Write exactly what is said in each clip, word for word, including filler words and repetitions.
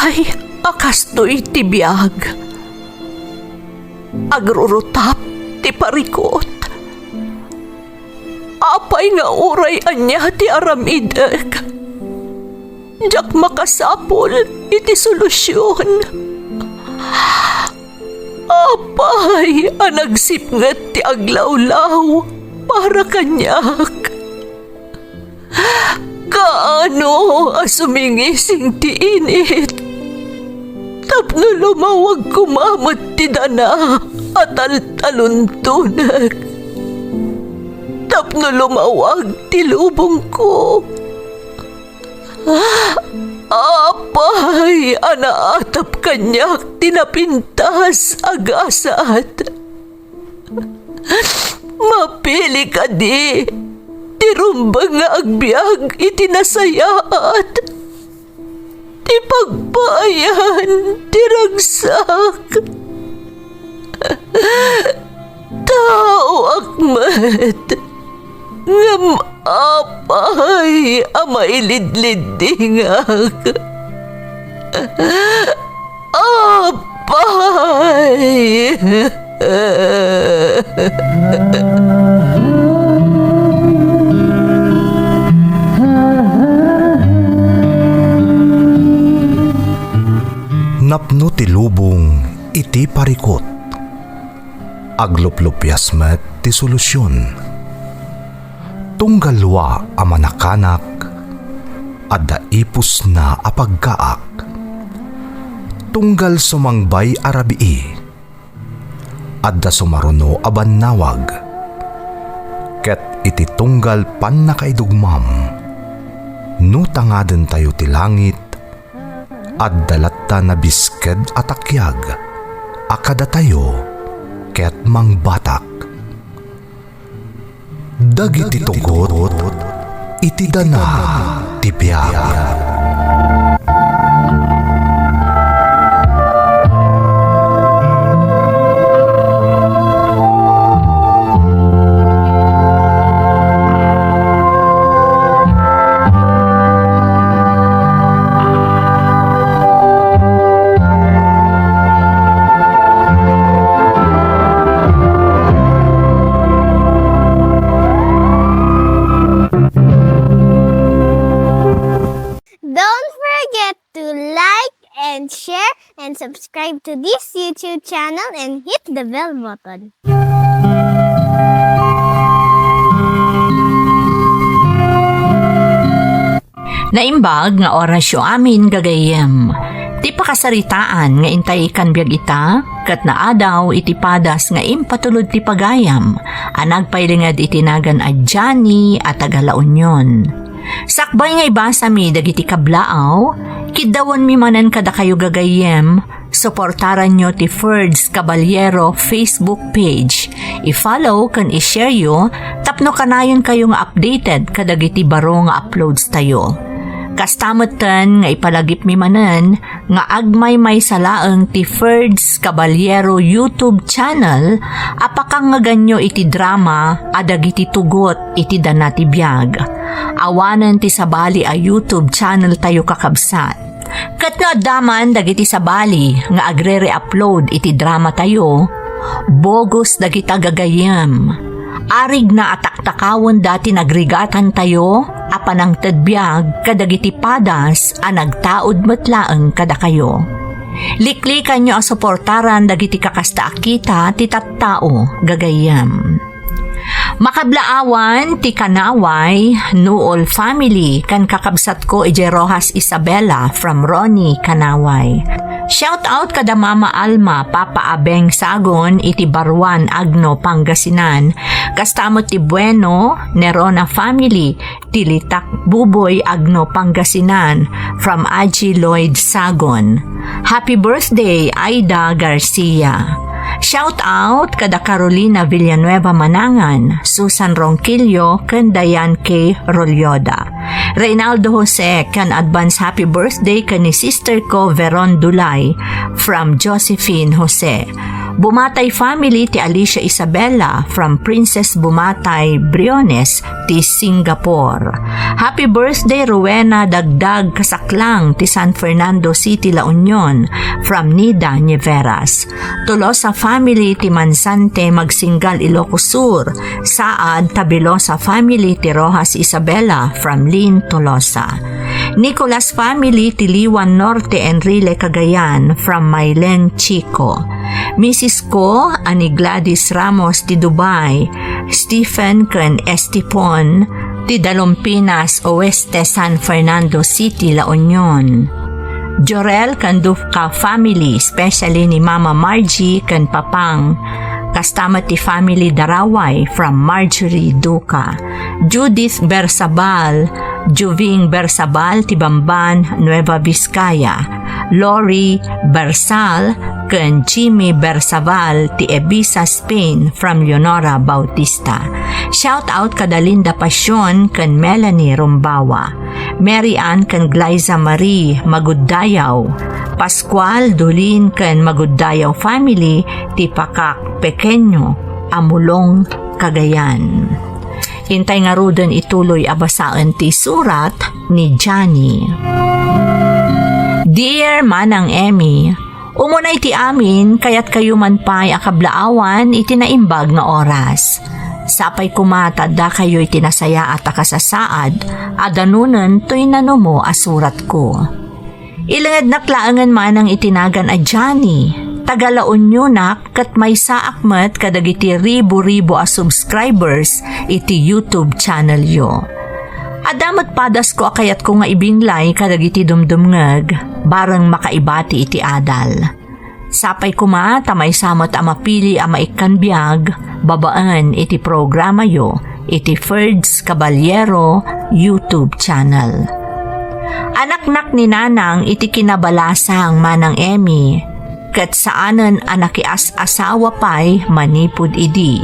Ay, a kastoy ti biag. Agrurutap ti parikut. Apay nga uray ania ti aramidek, diak makasapul iti solusion. Apay a nagsipnget ti aglawlaw para kaniak? Kaano a sumingising ti init tapno lumawag koma met ti dana a taltaluntonek, tapno lumawag ti lubongko? Apay a naatap kaniak ti napintas a gasat? Mapili kadi ti rumbeng nga agbiag iti nasayaat, ti pagpaayan ti ragsak? Taoak met, ngem apay a mailidliddingak? Apay! Napno ti lubong iti parikut. Agluplupias met ti solusion. Tunggal dua a manakanak, adda ipusna a pagkaak. Tunggal sumangbay a rabii, adda sumaruno a bannawag. Ket iti tunggal pannakaidugmam, no tangadentayo ti langit, adda latta nabisked a takiag a kadatayo ket mangbatak. Dagiti tugot iti dana ti biag. Don't forget to like and share and subscribe to this YouTube channel and hit the bell button. Naimbag nga orasyo amin, gagayyem. Ti pakasaritaan nga intay kan biag ita, ket naadaw iti padas nga impatulod ti pagayam a nagpailinged iti nagan a Johnny a taga La Union. Sakbay nga ibasami dagiti kablaaw, kiddawanmi manen kadakayo, gagayyem, suportaranyo ti Ferds Caballero Facebook page. I-follow ken i-share yo tapno kanayonkayo nga updated kadagiti baro nga uploads tayo. Kasta metten nga ipalagipmi manen nga agmaymaysa laeng ti Ferds Caballero YouTube channel a pakangngeganyo iti drama a dagiti tugot iti dana ti biag. Awanen ti sabali a YouTube channel tayo, kakabsat. Ket no adda man dagiti sabali nga agre-re-upload iti drama tayo, bogus dagita, gagayyem. Arigna a taktakawenda ti nagrigatan tayo a panangted biag kadagiti padas a nagtaud met laeng kadakayo. Liklikanyo a suportaran dagiti kakasta a kita ti tattao, gagayyem. Makablaawan ti Kanaway, Nuol family, ken kakabsatko idiay Roxas Isabela from Ronnie Kanaway. Shout out kada Mama Alma, Papa Abeng Sagon iti Baruan, Agno, Pangasinan. Kasta met ti Bueno, Nerona family, ti Litak Buboy, Agno, Pangasinan, from Aji Lloyd Sagon. Happy birthday, Aida Garcia. Shout out kada Carolina Villanueva Manangan, Susan Ronquillo, ken Diane K Rolyoda. Reynaldo Jose, ken advance happy birthday ken ni sister ko, Veron Dulay, from Josephine Jose. Bumatay family ti Alicia Isabela from Princess Bumatay, Briones, ti Singapore. Happy birthday, Rowena Dagdag Kasaklang ti San Fernando City, La Union, from Nida Nieveras. Tolosa family ti Mansante, Magsinggal, Ilocos Sur, saad Tabilosa family ti Rojas Isabela from Lynn Tolosa. Nicolas family ti Liwan Norte, Enrile, Cagayan from Mylene Chico. Misis ko a ni Gladys Ramos ti Dubai, Stephen ken Estipon ti Dalompinas Oeste, San Fernando City, La Union. Jorel ken Dufka family, especially ni Mama Margie ken Papang. Kasta met ti family Daraway from Marjorie Duca. Judith Bersabal, Juving Bersabal ti Bamban, Nueva Vizcaya. Lori Bersal ken Jimmy Bersabal ti Ibiza, Spain from Leonora Bautista. Shout out kada Linda Pasion ken Melanie Rumbawa. Mary Ann ken Glyza Marie Maguddayaw, Pascual, Dulin ken Maguddayaw family ti Pakak Pequeño, Amulong, Cagayan. Intay ngaruden ituloy a basaen ti surat ni Johnny. Dear Manang Emmy, Umunay ti amin, kayatkayo man pay a kablaawan iti naimbag nga oras. Sapay koma ta addakayo iti nasayaat a kasasaad a danunen toy nanumo a suratko. Ilengednak laengen manang iti nagan a Johnny. Taga La Unionak ket maysaak met kadagiti ribu-ribu a subscribers iti YouTube channelyo. Adda met padasko a kayatko nga ibinglay kadagiti dumdumngeg, bareng makaibati iti adal. Sapay koma ta maysa met a mapili a maikkan biag babaen iti programayo iti Ferds Caballero YouTube channel. Anaknak ni Nanang iti kinabalasang, Manang Emmy, ket saanen a nakias-asawa pay manipud idi.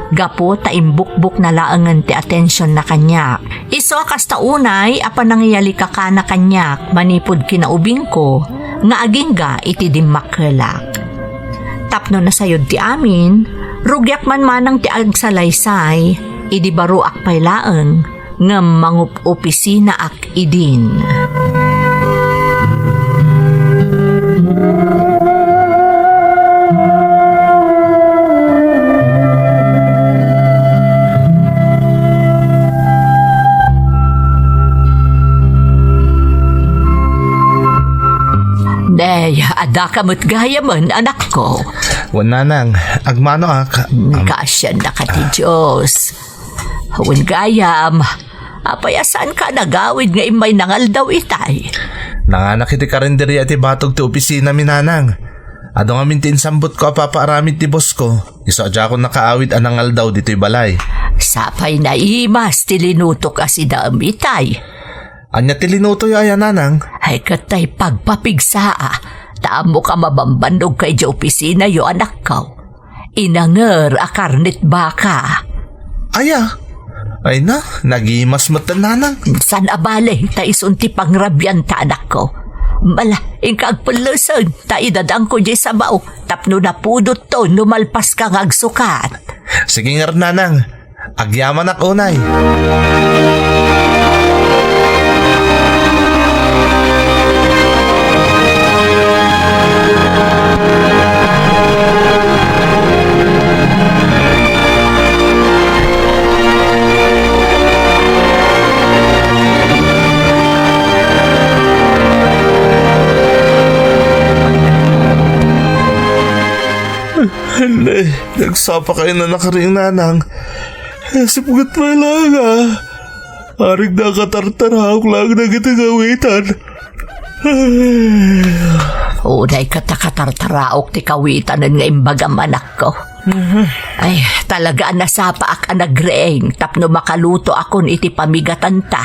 Gapu ta imbukbokna laengen ti atensionna kaniak. Isu a kasta unay a panangiyalikakana kaniak manipud kinaubingko nga agingga iti dimmakkelak. Tapno nasayod ti amin, rugiak man manang ti agsalaysay, idi baroak pay laeng ngem mangup-opisinaak idin. Nay, adda ka met gayamen, anakko. Wen, Nanang, agmanoak. Am- Kaasiannaka ti Dios. Wen gayam, apay a saanka a nagawid nga immay nangaldaw itay? Nanganak iti karinderia iti batog ti opisinami, Nanang. Adu ngamin ti insambutko a papaaramid ti bossko, isu a diakon nakaawid a nangaldaw ditoy balay. Sapay naimas ti linutok a sidaem itay. Ania ti linutoyo aya, Nanang? Ay, ket tay pagpapigsaa, ta ammoka mabambannog kay di opisinayo, anakko. Inanger a karnet baka. Aya? Ay na, nagimas met, Nanang. Saan a bale, ta isun ti pangrabianta, anakko. Mala, inka agpellesen, ta idadangko diay sabaw, tapno napudotto no malpaska nga agsukat. Sige ngarud, Nanang. Agyamanak unay. Nay, nagsapa kayo na nakariing, Nanang. Sipnget pay laeng, a. Arig nakatartaraok laeng dagiti kawitan. Unay ket a katartaraok ti kawitanen nga imbagam, anakko. Ay, talaga a nasapaak a nagriing tapno makalutoakon iti pamigatanta.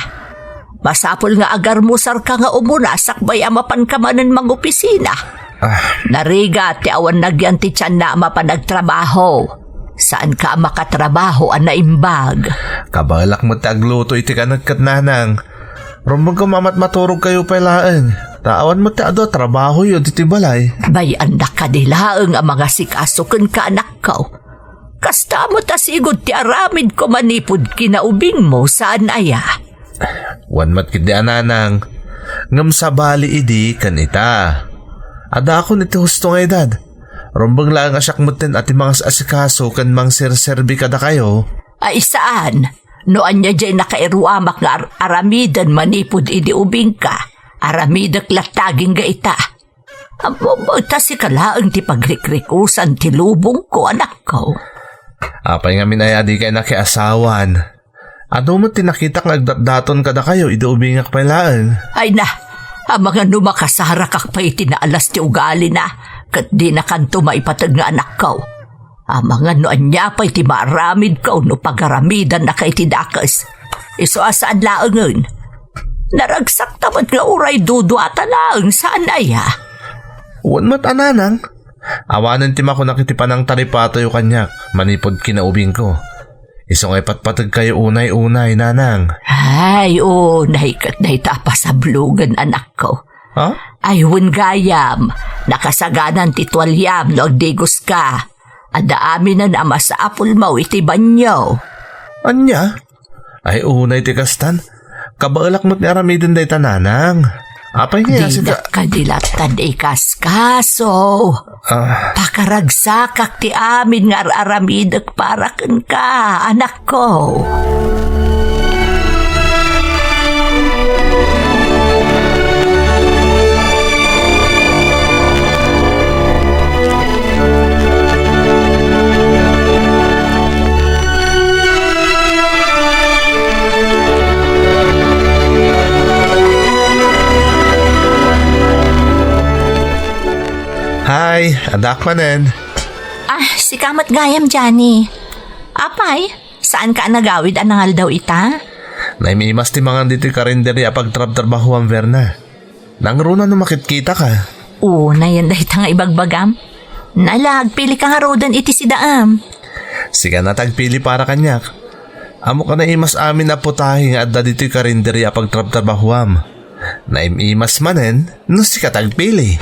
Masapul nga agarmusarka nga umuna sakbay a mapanka manen mangopisina. Ah. Narigat ti awan nagyan ti tianna a mapan agtrabaho. Saanka a makatrabaho a naimbag. Kabaelak met ti agluto iti kanek ket, Nanang. Rumbeng koma met maturog kayo pay laeng. Ta awan met ti adu a trabahoyo ditoy balay. Bay-annak kadi laeng a mangasikaso kenka, anakko. Kasta met a sigud ti aramidko manipud kinaubingmo, saan aya? Wen met ketdi a nanang, ngem sabali idi ken ita. Addaakon iti husto nga edad. Rumbeng laeng a siak metten a ti mangas-asikaso ken mangserserbi kadakayo. Ay, saan? No ania diay nakairuamak nga ar-, aramiden manipud idi ubingka, aramidek latta agingga ita. Ammom ta sika laeng ti pagrikrikusan ti lubongko, anakko. Apay ngamin aya dikay nakiasawan? Adu met ti nakitak nga agdatdaton kadakayo idi ubingak pay laeng. Ay na, amangan no makasarakak pay iti naalas ti ugalina, ket dinakanto maipateg nga anakko. Amangan no ania pay ti maaramidko no pagaramidannaka iti dakes. Isu a saan laengen. Naragsakta met nga uray duduata laeng, saan aya? Wen met a nanang. Awanen ti makunak iti panangtaripatoyo kaniak manipud kinaubingko. Isu nga ipatpategkayo unay-unay, nanang. Ay, unay ket dayta a pasablogen, anakko. Ha? Ay, wen gayam, nakasaganan ti tualiam no agdigoska. Adda aminen a masapulmo iti banio. Ania? Ay, unay ti kastan. Kabaelak met nga aramiden dayta, nanang. Apay nga sika? Dinak kadi latta ikaskaso. Ah. Pakaragsakak ti amin nga ar-aramidek para kenka, anakko. Hi, addaak manen. Ah, sika met gayam, Johnny. Apay, saanka a nagawid a nangaldaw ita? Naim-imas ti mangan ditoy karinderia a pagtrabtrabahuam, Verna. Nangruna no makitkitaka. Unayen dayta nga ibagbagam. Nala, agpilika ngaruden iti sidaem. Sika na ti agpili para kaniak. Ammok a naimas amin a putahe nga adda ditoy karinderia a pagtrabtrabahuam. Naim-imas manen no sika ti agpili.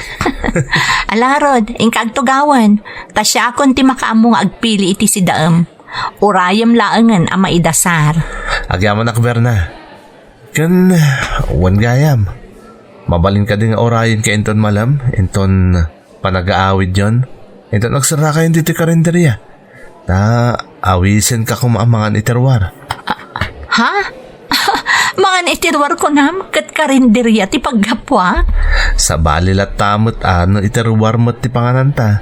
Ala ngarud, inka agtugawen. Ta siakon ti makaammo nga agpili iti sidaem. Urayem laengen a maidasar. Agyamanak, Verna. Ken, wen gayam, mabalin kadi nga urayenka inton malem, inton panagaawidyon, inton agserrakayon ditoy karinderia. Ta awisenka koma a mangan iti ruar. Ha? Mangan iti ruar kunam, ket karinderia ti paggapuak? Sabali latta met a no iti ruar met ti pangananta.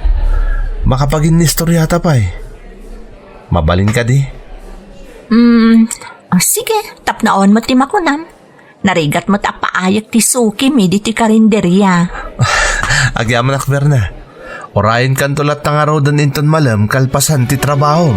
Makapaginnistoriata pay. Mabalin kadi? Mm, O, sige, tapno awan met ti makunam. Narigat met a paayek ti sukim idi ti karinderia. Agyamanak, Verna. Urayenkanto latta ngaruden inton malem kalpasan ti trabahom.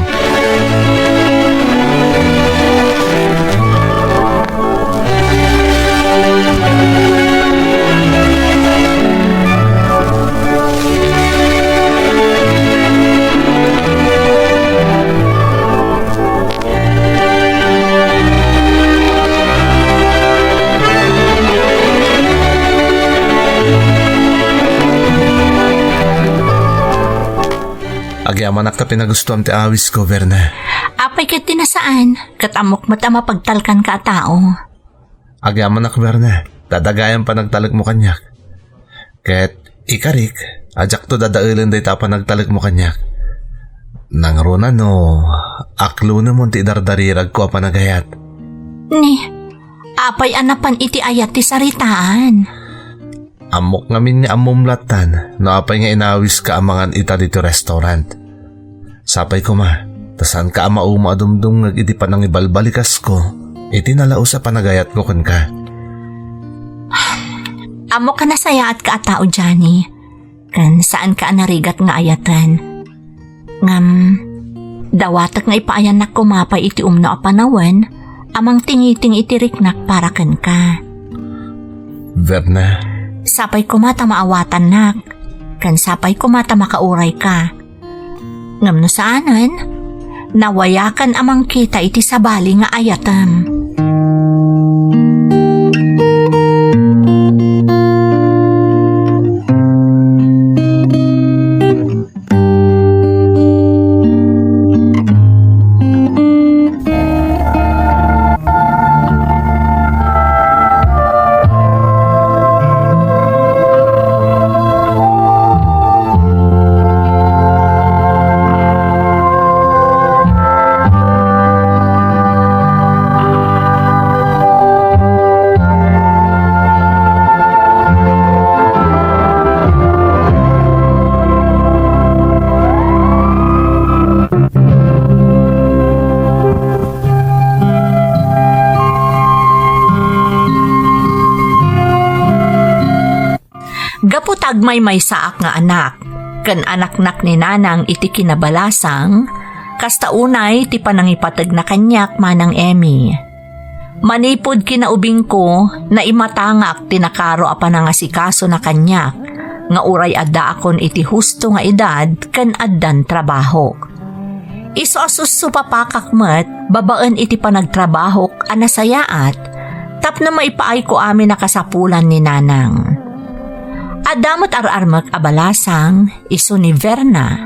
Agyamanak ta pinagustuam ti awisko, Verna. Apay ket ti nasaan, ket ammok met a mapagtalkanka a tao. Agyamanak, Verna, ta dagayam panagtalekmo kaniak. Ket ikarik, a diakto dadaelen dayta a panagtalekmo kaniak. Nangruna no aklonemon ti idardariragko a panagayat. Ni, apay a napan iti ayat ti saritaan? Ammok ngamin nga ammom lattan no apay nga inawiska a mangan ita ditoy restaurant. Sapay koma, ta saanka a mauma a dumdumngeg iti panangibalbalikasko iti nalaus a panagayatko kenka. Ammok a nasayaatka a tao, Johnny, ken saanka a narigat nga ayaten. Ngem, dawatek nga ipaayannak koma pay iti umno a panawen a mangtingitingi iti riknak para kenka. Verna. Sapay koma ta maawatannak, ken sapay koma ta makaurayka. Ngem no saanen, nawayakan a mangkita iti sabali nga ayatem. Agmaymaysaak nga anak, ken anaknak ni Nanang iti kinabalasang, kasta unay ti panangipategna kaniak, Manang Emmy. Manipud kinaubingko, naimatangak ti nakaro a panangasikasona kaniak, nga uray addaakon iti husto nga edad ken addan trabaho. Isu a sussupapakak met babaen iti panagtrabahok a nasayaat tapno maipaayko amin a kasapulan ni Nanang. Adda met ar-armek a balasang, isu ni Verna.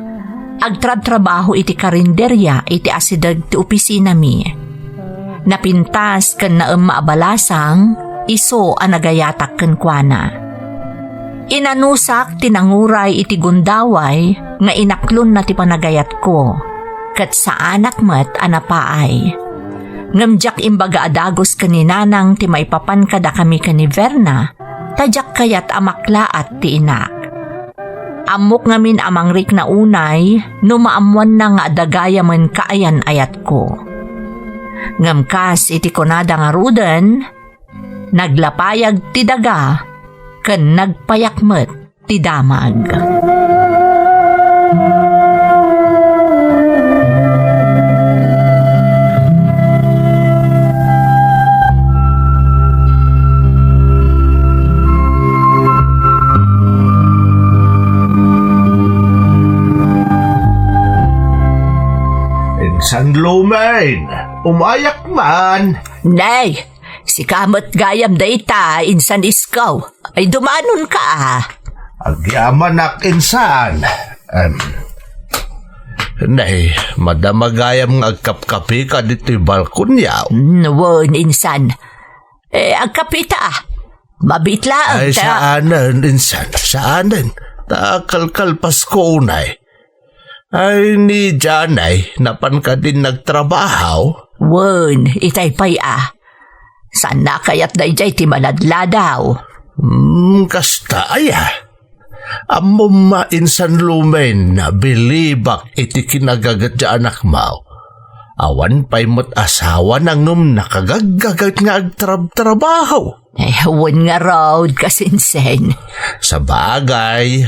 Agtrabtrabaho iti karinderia iti asideg ti opisinami. Napintas ken naemma a balasang, isu a nagayatak kenkuana. Inanusak ti nanguray iti gundaway nga inaklonna ti panagayatko, ket saanak met a napaay. Ngem diak imbaga a dagus ken ni Nanang ti maipapan kadakami ken ni Verna, ta diak kayat a maklaat ti inak. Ammok ngamin a mangrikna unay no maammoanna nga adda gayamen kaayan-ayatko. Ngem kas iti kunada ngaruden, naglapayag ti daga ken nagpayak met ti damag. Insan Lumen, umayak man. Nay, sika met gayam dayta, Insan Isko. Ay, dumanonka, a. Agyamanak, Insan. Em, nay, madama gayam nga agkapkapika ditoy balkonia. Mm, wen, Insan. Eh, agkapita, a. Mabiit laeng. Ay, ta- saanen, Insan, saanen. Ta kalkalpasko unay. Ay, ni Janay, napan kadin nagtrabaho? Wen, itay pay, a. Saanna kayat daydiay ti maladladaw? Hmm, kasta aya. Ammom, Insan Lumen, nabilibak iti kinagaget ti anakmo. Awan pay met asawana ngem nakagaggaget nga agtrabtrabaho. Eh, wen ngarud, kasinsen. Sabagay,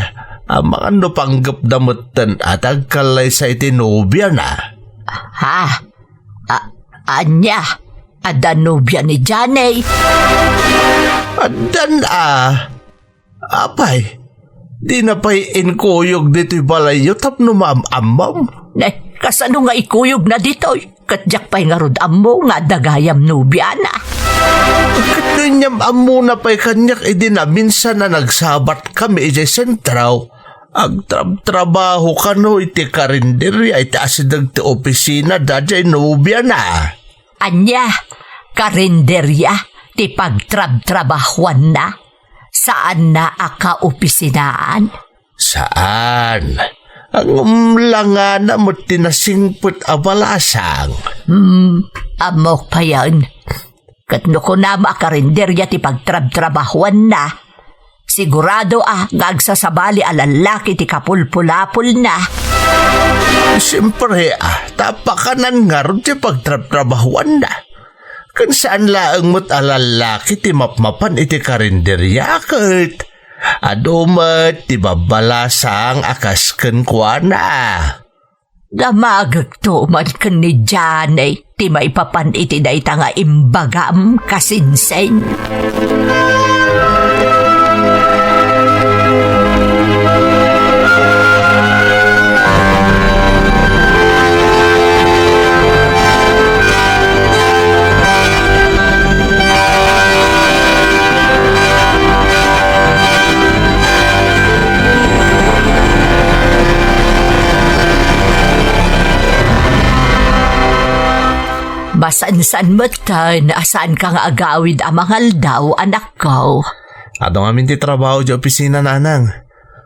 amangan no panggepda metten a ti agkallaysa iti nobiana. Ha? A-, ania? Adda nobia ni Janay? Addan a. Apay, dina pay inkuyog ditoy balayyo tapno maam-ammom? Ne, kasano nga ikuyogna ditoy? Ket diak pay ngarud ammo nga adda gayam nobiana. Ket no inyam-ammona pay kaniak idi naminsan a nagsabatkami idiay sentro, agtrabtrabaho kano iti karinderia iti asideg ti opisina daydiay nobiana. Ania? Karinderia ti pagtrabtrabahuanna? Saanna a kaopisinaan? Saan. Ngem langana met ti nasingpet a balasang. Hmm, ammok payen. Ket no kunam a karinderia ti pagtrabtrabahuanna, sigurado a nga agsasabali a lallaki ti kapulpulapolna. Siempre a, ta pakanan ngarud ti pagtrabtrabahuanna. Ken saan laeng met a lallaki ti mapmapan iti karinderia ket adu met ti babbalasang a kas kenkuana. Damagekto man ken ni Janay ti maipapan iti dayta nga imbagam, kasinsen. Masansan metten a saanka nga agawid a mangaldaw, anakko. Adu ngamin ti trabaho di opisina, nanang.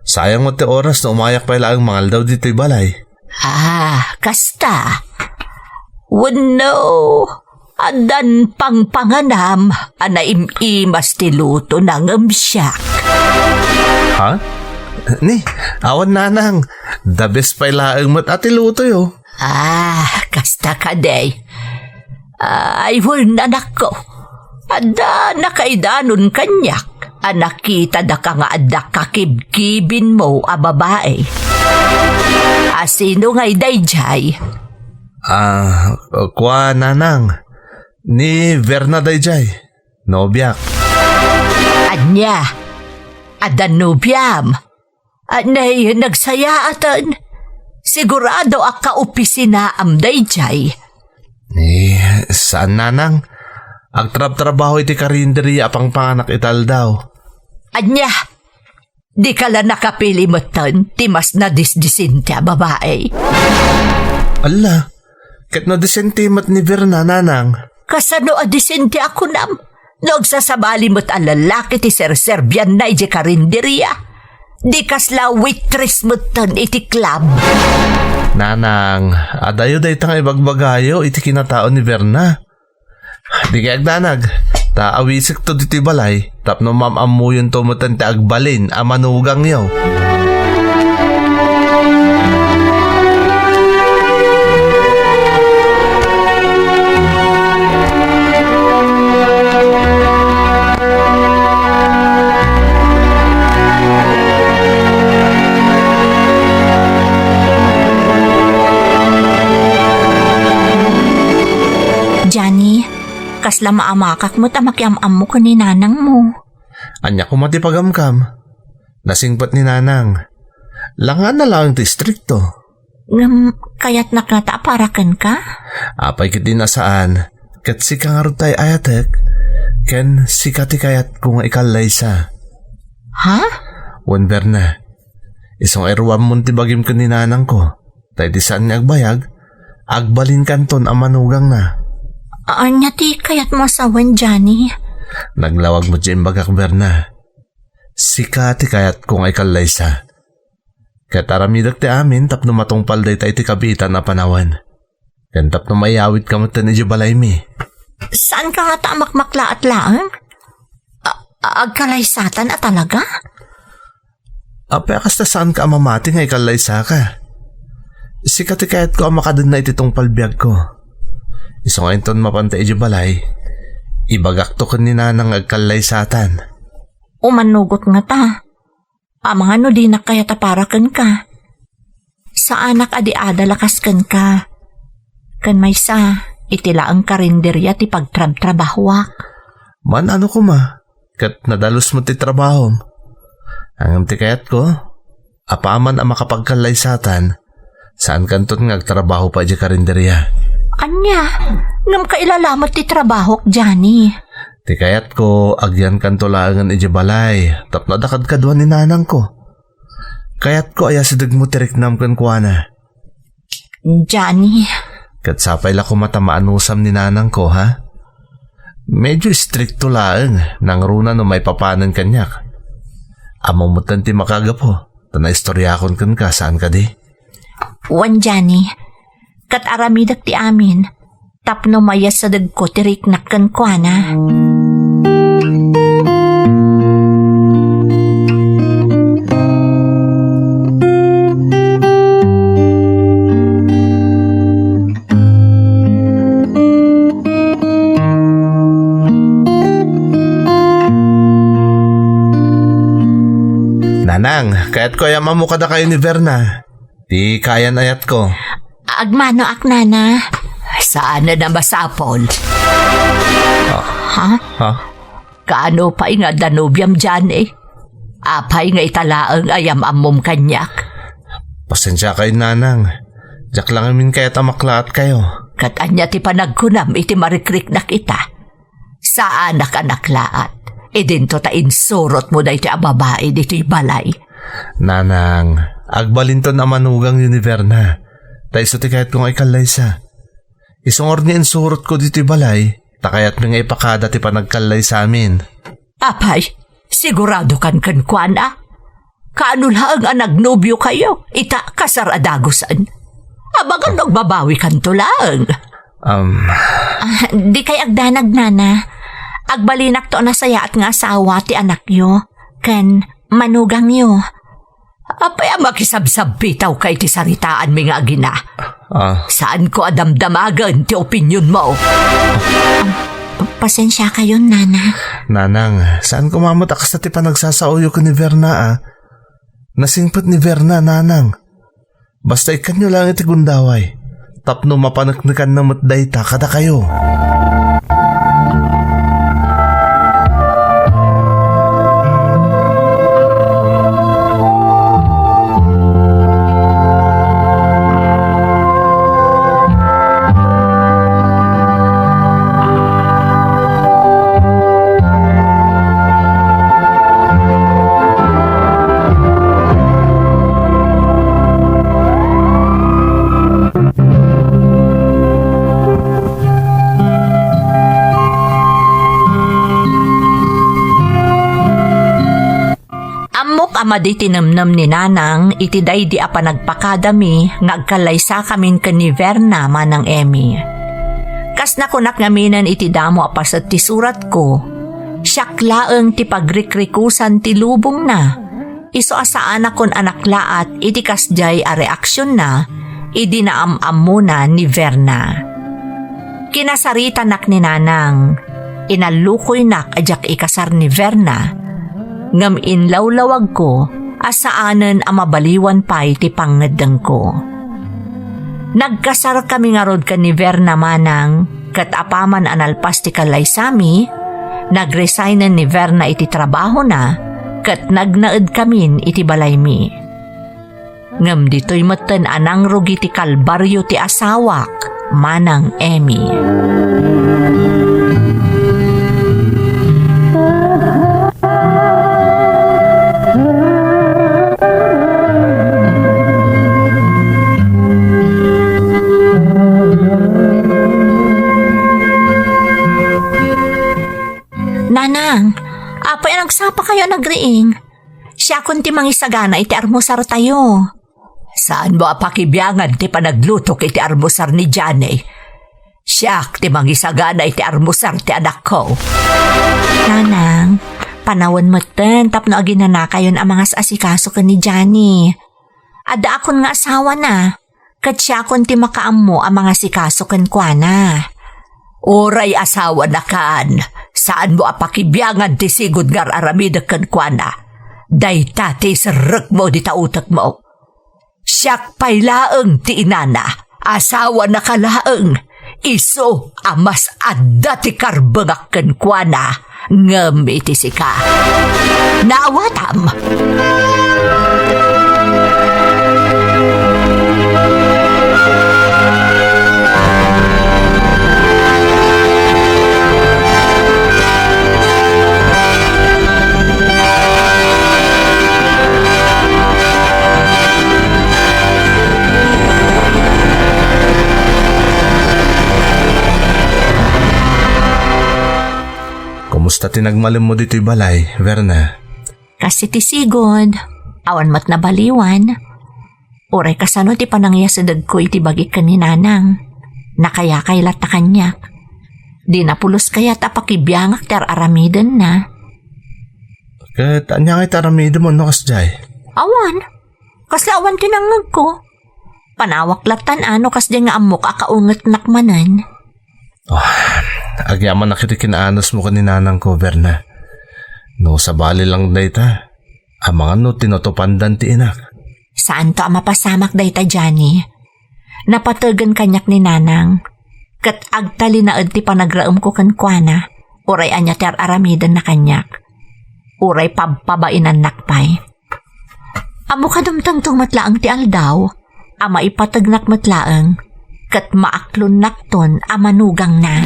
Sayang met ti oras no umayak pay laeng mangaldaw ditoy balay. Ah, kasta. Wenno, addan pangpanganam a naim-imas ti luto na ngem siak. Ha? Ni, awan, nanang. The best pay laeng met a ti lutoyo. Ah, kasta kadi. Ay, wen, anakko. Adda nakaidanon kaniak. a nakitadaka nga adda kakibkibinmo a babai. A sino ngay daydiay? Ah, kua, Nanang. Ni Verna daydiay. Nobiak. Ania? Adda nobiam? Anay, nagsayaaten. Sigurado a kaopisinaam daydiay. Eh, saan, Nanang? Agtrabtrabaho iti karinderia a pangpanganak ita aldaw. Ania? Dika la nakapili metten ti mas nadisdisente a babai? Alla, ket nadisente met ni Verna, Nanang. Kasano a disente a kunam? No agsasabali met a lalaki ti serserbianna idiay karinderia, di kasla waitress metten iti club. Nanang, adayo dayta nga ibagbagayo iti kinatao ni Verna. Di kay agdanag, ta awisekto ditoy balay tapno maam-ammuyonto metten ti agbalin a manugangyo. Johnny, kasla maamakak met a makiam-ammo ken ni nanangmo. Ania koma ti pagamkam? Nasingpet ni Nanang. Langana laeng ti istrikto. Ngem kayatnak ngata a para kenka? Apay ket di nasaan. Ket sika ngarud ti ay-ayatek, ken sika ti kayatko nga ikallaysa. Ha? Wen Verna, isu nga iruammon ti bagim ken ni nanangko, ta idi saan nga agbayag, agbalinkanton a manugangna. Ania ti kayatmo a sawen, Johnny? Naglawag met ti imbagak, Verna. Sika ti kayatko nga ikallaysa. Ket aramidek ti amin tapno matungpal dayta iti kabiitan a panawen. Ken tapno maiyawitka metten idiay balaymi. Saanka ngata a makmaklaat laeng? A-, agkalaysatan a talaga? Apay a kasta saanka a mamati nga ikallaysaka? Sika ti kayatko a makadenna iti tungpal biagko. Isu nga inton mapanta idiay balay, ibagakto ken ni nanang nga agkallaysatan. Umanugot ngata. Amangan no dinak kayat a para kenka. Saanak a di adal a kas kenka. Ken maysa, iti laeng karinderia ti pagtrabtrabahoak. Man-ano koma, ket nadalus met ti trabahom. Ngem ti kayatko, apaman a makapagkallaysatan, saankanton nga agtrabaho pay idiay karinderia. Ania? Ngem kailalamet ti trabahok, Johnny. Ti kayatko, agyankanto laengen idiay balay, tapno adda kadkaduan ni nanangko. Kayatko a iyasidegmo ti riknam kenkuana. Johnny. Ket sapay la koma ta maanusam ni nanangko, ha? Medyo istrikto laeng, nangruna no maipapanen kaniak. Ammom metten ti makagapu, ta naistoriakon kenka, saan kadi? Wen, Johnny. Ket aramidek ti amin, tapno mayasadegko ti riknak kenkuana. Nanang, kayatko a iam-ammo kadakayo ni Verna. Ti kayan-ayatko. Agmanoak, nana. Saan a masapul? Ah. Ha? Ha? Kaano pay nga adda nobiam, Johnny? Apay nga ita laeng a iam-ammom kaniak? Pasensiakayo, nanang. Diak la ngamin kayat a maklaatkayo. Ket ania ti panagkunam iti marikriknak ita? Saanak a naklaat. Idinto ta insurotmo daytoy a babai ditoy balay. Nanang, agbalinton a manugangyo ni Verna. Ta isu ti kayatko nga ikallaysa. Isu ngarud nga insurotko ditoy balay, ta kayatmi nga ipakada ti panagkallaysamin. Apay, siguradokan kenkuana? Kaano laeng a nagnobiokayo, ita kasar a dagusen? Amangan no agbabawikanto laeng. Um. Ah, di kay agdanag, nana. Agbalinakto a nasayaat nga asawa ti anakyo, ken manugangyo. Apay a makisabsabbitawka iti saritaanmi nga agina? Ah. Saanko a damdamagen ti opinionmo. Pasensiakayon, Nana. Nanang, saan ko mamut a kasta ti panagsasaoyo ken ni Verna, a? Nasingpet ni Verna, Nanang. Basta ikkanyo laeng iti gundaway, tapno mapaneknekanna met dayta kadakayo. Ammok a madi ti nemnem ni Nanang iti daydi a panagpakadami nga agkallaysakamin ken ni Verna, Manang Emmy. Kas nakunak ngaminen iti damo a paset ti suratko, siak laeng ti pagrikrikusan ti lubongna. Isu a saanakon a naklaat iti kasdiay a reaksionna idi naam-ammona ni Verna. Kinasaritanak ni Nanang. Inallukoynak a diak ikasar ni Verna, ngem inlawlawagko a saanen a mabaliwan pay ti pangngeddengko. Nagkasarkami ngarud ken ni Verna, Manang, ket apaman a nalpas ti kallaysami, nagresignen ni Verna iti trabahona ket nagnaedkamin iti balaymi. Ngem ditoy metten a nangrugi ti kalbario ti asawak, Manang Emmy. Nanang, apay a nagsapakayo a nagriing? Siakon ti mangisagana iti armusartayo. Saanmo a pakibiangan ti panaglutok iti armusar ni Johnny. Siak ti mangisagana iti armusar ti anakko. Nanang, panawen metten tapno aginanakayon a mangas-asikaso ken ni Johnny. Addaakon nga asawana, ket siakon ti makaammo a mangasikaso kenkuana. Uray asawana kan, saanmo a pakibiangan ti sigud nga ar-aramidek kenkuana. Dayta ti iserrekmo dita utekmo. Siak pay laeng ti inana, asawanaka laeng, isu a mas adda ti karbengak kenkuana ngem iti sika. Naawatam! Kumusta ti nagmalemmo ditoy balay, Verna? Kas iti sigud, awan met nabaliwan. Uray kasano ti panangyasidegko iti bagik ken ni Nanang. Nakayakay latta kaniak. Dina pulos kayat a pakibiangak ti ar-aramidenna. Ket ania nga iti aramidem no kasdiay? Awan. Kasla awan ti nangngegko. Panawak lattan a no kasdiay nga ammok a kaungetnak manen. Oh, agyamanak iti kinaanusmo ken ni Nanangko, Verna. No sabali lang dayta, amangan no tinutupandan ti inak. Saanto a mapasamak dayta, Johnny. Napategen kaniak ni Nanang, ket agtalinaed ti panagraemko kenkuana, uray ania ti ar-aramidenna kaniak. Uray pabpabainannak pay. Ammok a dumtengto met laeng ti aldaw a maipategnak met laeng ket maaklonnakton a manugangna.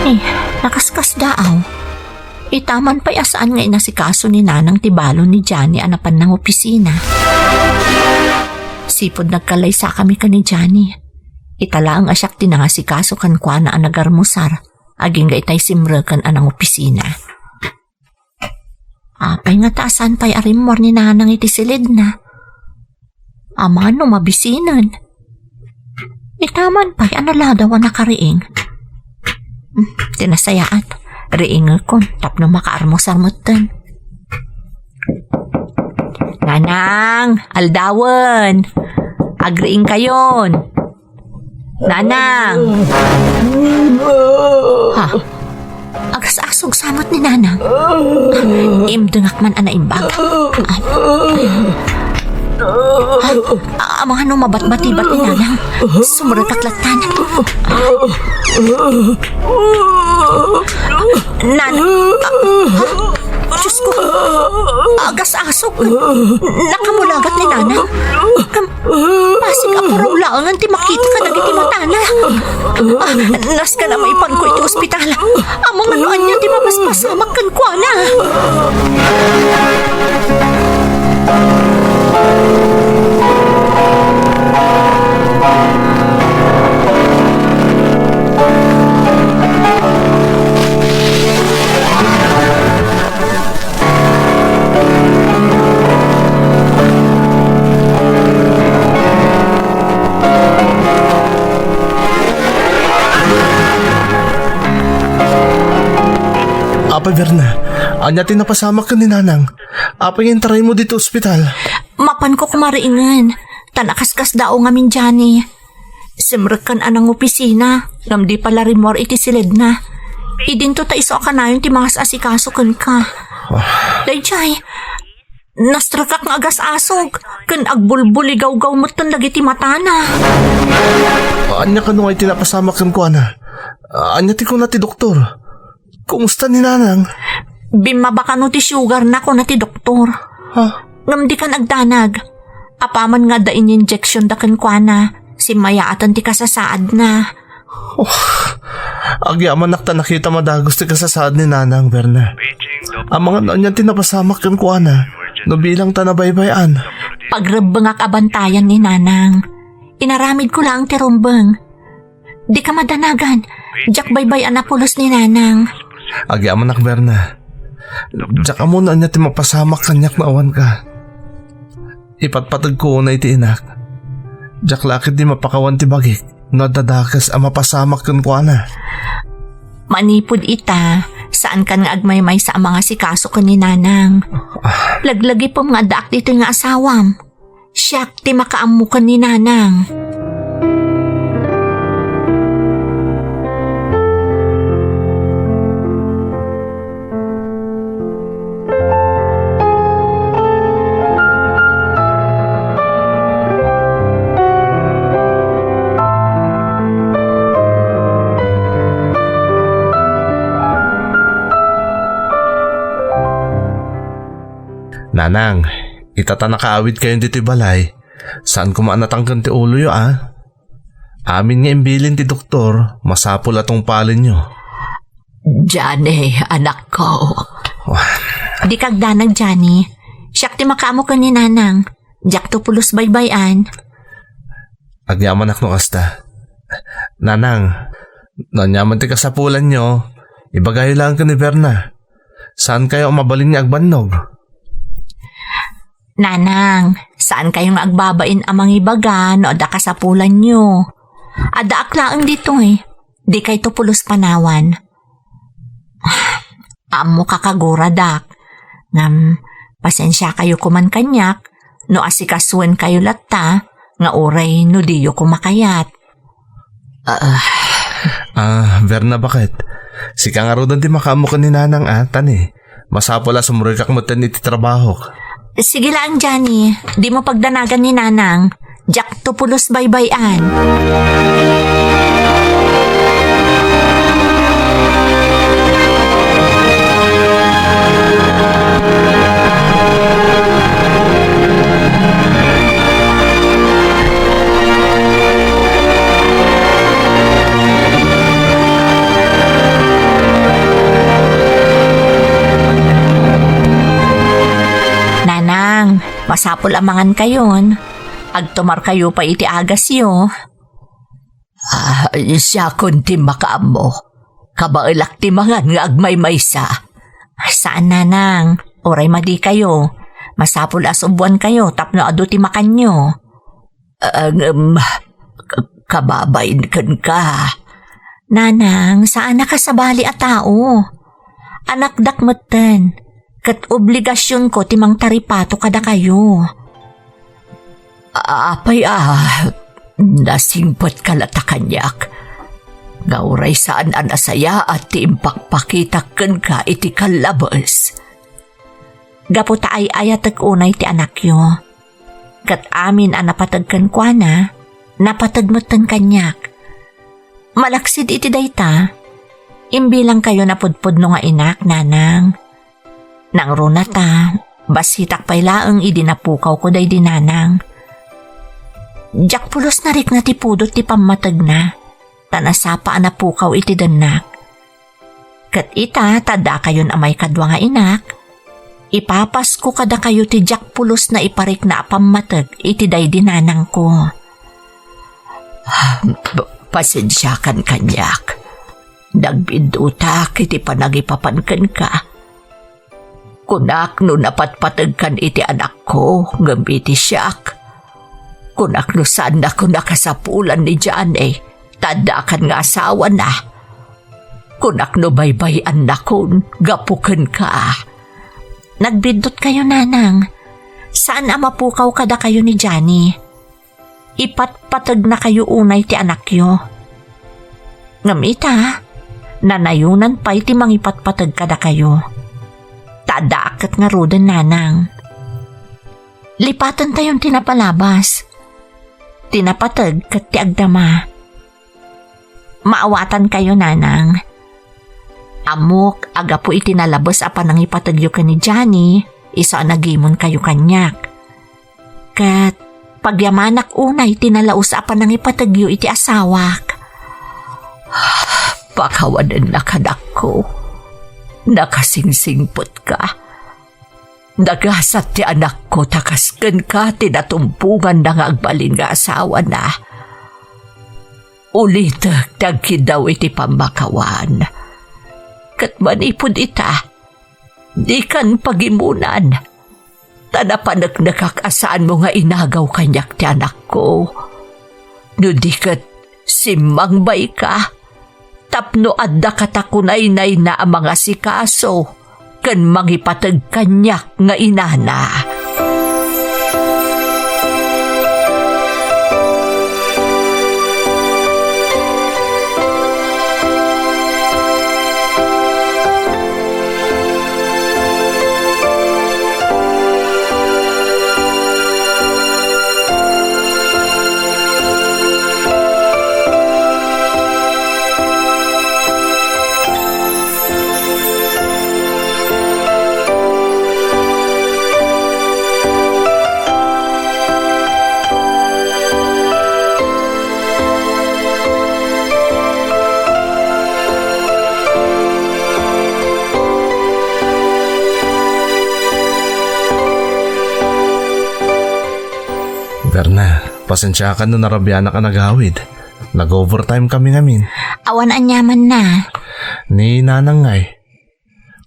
Eh, nakaskasdaaw. Itaman pay a saan nga inasikaso ni Nanang ti balon ni Johnny a napan nangopisina. Sipud nagkallaysakami ken ni Johnny, ita laeng a siak ti nangasikaso kenkuana a nagarmusar agingga itay simreken a nangopisina. Apay nga ta saan pay a rimmuar ni Nanang iti silidna? Amangan no mabisinen. Ita man pay a naladaw a nakariing. Hmm, ti nasayaat, riingekon tapno makaarmusar metten. Nanang, aldawen. Agriingkayon. Nanang! Ha? Agas-asog sa met ni Nanang. Imdengak man a naimbag. Ha? Amangan no mabatbatibat ni Nanang. Sumrekak lattan. Nanang! Ha? Diyos ko! Agas-asog! Nakamulagat ni Nanang. Basig a puraw laengen ti makita kadagiti matana. Ah, nasken a maipanko iti ospital. Amangan no ania ti mapaspasamak kenkuana. Apay, Berna, ania ti napasamak ken ni Nanang? Apay nga intaraymo ditoy ospital? Mapanko koma riingen, ta nakaskasdaaw ngamin, Johnny. Simrekkan a nangopisina, ngem di pay la rimmuar iti siledna. Idinto ta isu a kanayon ti mangas-asikaso kenka. Ah. Daydiay, nasrekak nga agas-asog, ken agbulbuligawgaw metten dagiti matana. Ania kano nga iti napasamak kenkuana? Ania ti kuna ti doktor? Kumusta ni Nanang? Bimmaba kano ti sugarna, kuna ti doktor. Ha? Ngem dikan agdanag. Apaman nga adda inyinjeksionda kenkuana, simmayaaten ti kasasaadna. Oh, agyamanak ta nakitam a dagus ti kasasaad ni Nanang, Berna. Amangan no anian ti napasamak kenkuana, no bilang ta nabaybay-an. Pagrebbengak a bantayan ni Nanang. Inaramidko laeng ti rumbeng. Dika madanagan. Diak baybay-an a pulos ni Nanang. Agyamanak, Berna. Diak ammo no ania ti mapasamak kaniak no awanka. Ipatpategko unay ti inak. Diak la ketdi mapakawan ti bagik no adda dakes a mapasamak kenkuana. Manipud ita, saankan nga agmaymaysa a mangasikaso ken ni Nanang. Ah. Laglagipem nga addaak ditoy nga asawam. Siak ti makaammo ken ni Nanang. Nanang, ita ta nakaawidkayon ditoy balay, saan koma a natangken ti uloyo, a? Amin nga imbilin ti doktor, masapul a tungpalenyo. Johnny, anakko. Wah. Dika agdanag, Johnny. Siak ti makaammo ken ni Nanang. Diakto pulos baybay-an. Agyamanak no kasta. Nanang, no aniaman ti kasapulanyo, ibagayo laeng ken ni Berna. Saankayo a mabalin nga agbannog? Nanang, saankayo nga agbabain a mangibaga no adda kasapulanyo. Addaak laeng ditoy. Dikayto pulos panawan. Ammok a kaguradak. Ngem, pasensiakayo koman kaniak no asikasoenkayo latta nga uray no diyo koma kayat. Ah. Ah, Berna, baket? Sika ngaruden ti makaammo ken ni Nanang, a, tani. Masapul a sumrekak metten iti trabahok. Sige laeng, Johnny. Dimo pagdanagan ni Nanang. Diakto pulos baybay-an. Nanang, masapul a mangankayon. Agtumarkayo pay iti agasyo. Ah, siakon ti makaammo. Kabaelak ti mangan nga agmaymaysa. Saan, Nanang. Uray madikayo, masapul a subuankayo tapno adu ti makanyo. Ah, ngem, k-, kababain kenka. Nanang, saan a kasabali a tao. Anakdak metten, ket obligasionko ti mangtaripato kadakayo. Apay a, nasingpetka latta kaniak. Nga uray saan a nasayaat ti impakpakitak kenka iti kallabes. Gapu ta ay-ayatek unay ti anakyo. Ket amin a napateg kenkuana, napateg metten kaniak. Malaksid iti dayta, imbilangkayon a pudpudno nga inak, nanang. Nangruna ta, bassitak pay laeng idi napukawko daydi nanang. Diak pulos narikna ti pudot ti pammategna, ta nasapa a napukaw iti dennak. Ket ita, ta addakayon a maikadua nga inak, ipapasko kadakayo ti diak pulos naiparikna a pammateg iti daydi nanangko. Ah, p-, pasensiakan kaniak. Nagbiddutak iti panangipapan kenka. Kunak no napatpategkan iti anakko ngem iti siak. Kunak no saannakon a kasapulan ni Johnny, ta addakan nga asawana. Kunak no baybay-annakon gapu kenka. Nagbiddutkayo, nanang. Saan a mapukaw kadakayo ni Johnny. Ipatpategnakayo unay ti anakyo. Ngem ita, nanayonan pay ti mangipatpateg kadakayo. Ta addaak ket ngaruden, nanang. Lipatentayon ti napalabas. Ti napateg ket ti agdama. Maawatankayo, nanang. Ammok a gapu iti nalabes a panangipategyo ken ni Johnny, isu a nagimonkayo kaniak. Ket pagyamanak unay ti nalaus a panangipategyo iti asawak. Pakawanennak, anakko. Nakasingsingpetka. Nagasat ti anakko ta kas kenka ti natumponganna nga agbalin nga asawana. Ulitek ti agkiddaw iti pammakawan. Ket manipud ita, dikan pagimunan, ta napaneknekak a saanmo nga inagaw kaniak ti anakko. No di ket simmangbayka, tapno adda katakunaynayna a mangasikaso ken mangipateg kaniak nga inana. Berna, pasensiakan no narabianak a nagawid. Nag-overtime kami ngamin. Awan aniamanna. Ni Nanang ngay.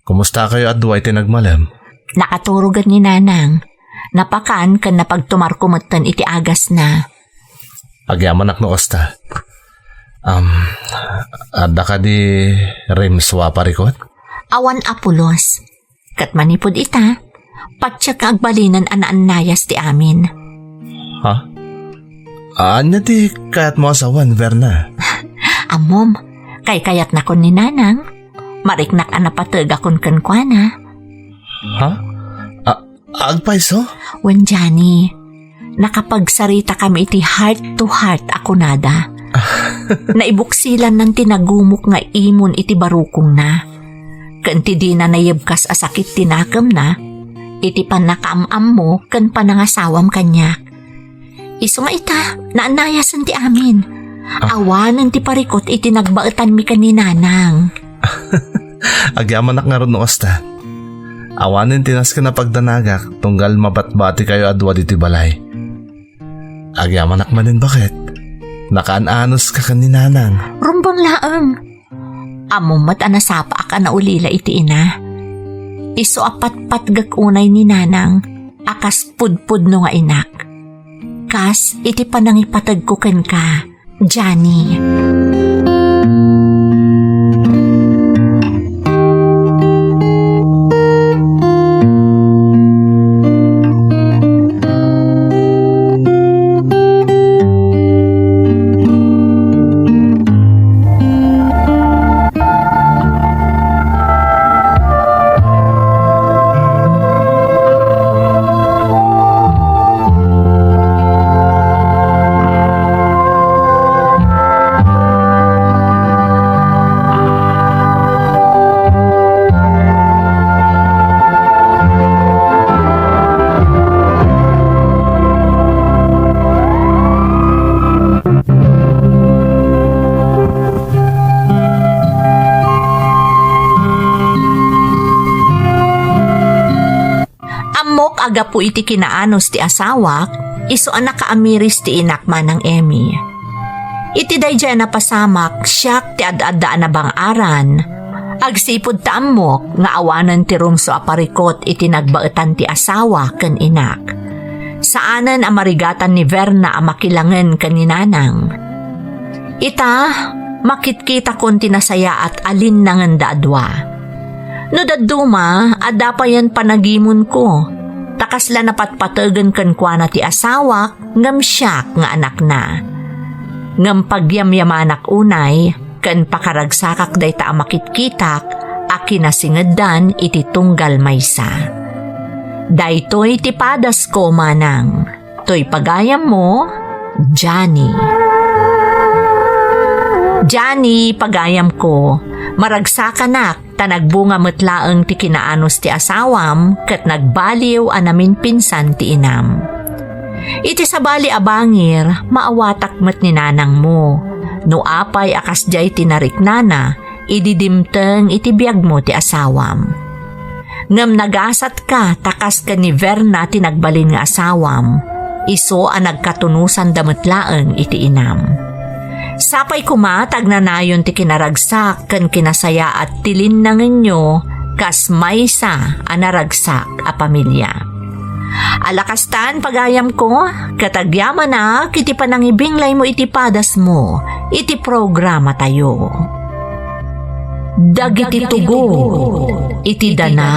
Kumustakayo a dua iti nagmalem? Nakaturogen ni Nanang. Napakan ken napagtumarko metten iti agasna. Agyamanak no kasta. Am, adda kadi rimswa, parikot? Awan a pulos. Ket manipud ita, patiek nga agbalinen a naannayas ti amin. Ha? Ania ti kayatmo a sawen, Verna? Ammom, kaykayatnakon ni Nanang. Mariknak a napategakon kenkuana. Ha? A-, agpayso? Wen, Johnny, nakapagsaritakami iti heart to heart a kunada. Naibuksilannan ti nagumok nga imon iti barukongna. Ken ti dina nayebkas a sakit ti nakemna, iti pannakaam-ammo ken panangasawam kaniak. Isu nga ita, naannayasen ti amin. Ah. Awanen ti parikot iti nagbaetanmi ken ni Nanang. Agyamanak ngarud no kasta. Awanen ti nasken a pagdanagak tunggal mabatbatikayo a dua ditoy balay. Agyamanak manen baket. Nakaan-anos ka ken ni Nanang. Rumbeng laeng. Ammom met a nasapaak a naulila iti ina. isu a patpatgek unay ni Nanang a kas pudpudno nga inak. Kas iti panangipategko kenka, Johnny. Ammok a gapu iti kinaanus ti asawak, isu a nakaamiris ti inak, Manang Emmy. Iti daydiay a napasamak, siak ti ad-adda a nabang-aran. Agsipud ta ammok nga awanen ti rumsua a parikut iti nagbaetan ti asawa ken inak. Saanen a marigatan ni Verna a makilangen ken ni Nanang. Ita, makitkitakon ti nasayaat a linnangenda a dua. No dadduma, adda payen panagimonko, ta kasla napatpategen kenkuana ti asawak ngem siak nga anakna. Ngem pagyamyamanak unay ken pakaragsakak dayta a makitkitak a kinasingeddan iti tunggal maysa. Daytoy ti padasko, Manang. Toy pagayammo, Johnny. Johnny, pagayamko, maragsakanak ta nagbunga met laeng ti kinaanus ti asawam ket nagbaliw a naminpinsan ti inam. Iti sabali a bangir, maawatak met ni nanangmo. No apay a kasdiay ti nariknana, idi dimteng iti biagmo ti asawam. Ngem nagasatka ta kas ken ni Verna ti nagbalin nga asawam, isu a nagkatunusanda met laeng iti inam. Sapay koma ta agnanayon ti kinaragsak ken kinasayaat ti linnangenyo kas maysa a naragsak a pamilia. Ala kastan, pagayamko, ket agyamanak iti panangibinglaymo iti padasmo iti programatayo. Dagiti tugot iti dana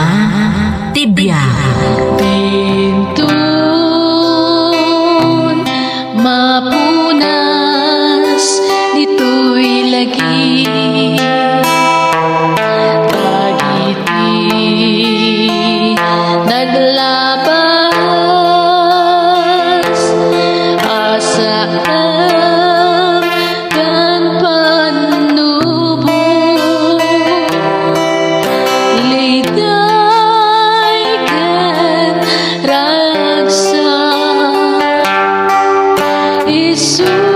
ti biag. Dintun mapunas ditoy lagi. Dagiti naglabas a sakbay ken pannubo, liday ken ragsak, isu